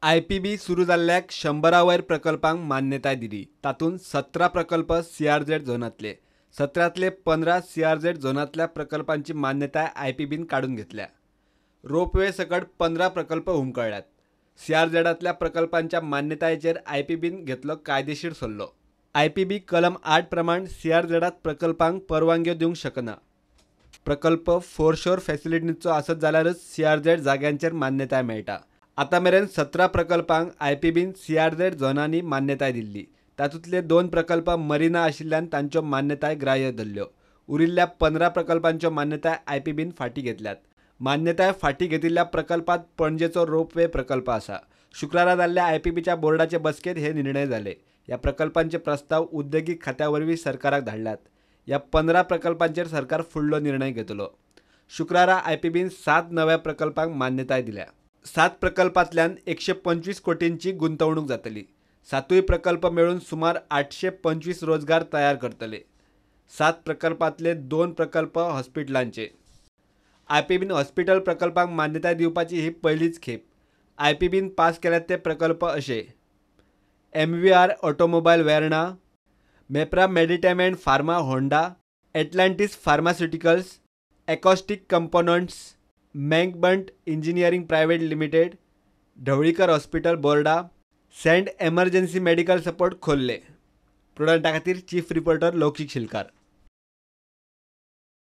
IPB सुरू जाल्ल्याक 100 वयर प्रकल्पांक मान्यताय दिली. तातूंत 17 प्रकल्प सीआरझेड झोनांतले. 17तले 15 सीआरझेड झोनांतल्या प्रकल्पांची मान्यताय आयपीबीन काडून घेतल्या. रोपवे सकट 15 प्रकल्प हुमकळ्ळ्यात. सीआरझेडांतल्या प्रकल्पांच्या मान्यतायेचेर आयपीबीन घेतलो कायदेशीर सल्लो. आयपीबी कलम 8 प्रमाण सीआरझेडांत प्रकल्पांक परवानग्यो दिवंक शकना. प्रकल्प फोरशोर फॅसिलिटीचो आसत जाल्यारच सीआरझेड जाग्यांचेर मान्यताय मेळटा. आतां मेरेन 17 प्रकल्पांक आयपीबीन सीआरझेड झोनांनी मान्यताय दिल्ली. तातूंतले 2 प्रकल्प मरिना आशिल्ल्यान तांच्यो मान्यताय ग्राह्य धरल्यो. उरिल्ल्या 15 प्रकल्पांच्यो मान्यताय आयपीबीन फाटीं घेतल्यात. मान्यताय फाटीं घेतिल्ल्या प्रकल्पांत पणजेचो रोपवे प्रकल्प आसा. शुक्रारा जाल्ल्या आयपीबीच्या बोर्डाचे बसकेंत हे निर्णय जाले. ह्या प्रकल्पांचे प्रस्ताव उद्देगीक खात्या वरवीं सरकाराक धाडल्यात. ह्या 15 प्रकल्पांचेर सरकार फुडलो निर्णय घेतलो. शुक्रारा आयपीबीन 7 नव्या प्रकल्पांक मान्यताय दिल्या. 7 प्रकल्पांतल्यान 125 कोटींची गुंतवणूक जातली. 7 प्रकल्प मेळून सुमार 825 रोजगार तयार करतले. 7 प्रकल्पांतले 2 प्रकल्प हॉस्पिटलांचे. आयपीबीन हॉस्पिटल प्रकल्पांक मान्यताय दिवपाची ही पयलीच खेप. आयपीबीन पास केल्यात ते प्रकल्प अशे: MVR automobile Verna, Mapra meditainment pharma Honda, Atlantis pharmaceuticals, acoustic components, मँकबंट engineering private limited, Dhavalikar hospital Borda, saint emergency medical support Khorle. प्रुडंटा खातीर चीफ रिपोर्टर लौकीक शिलकार.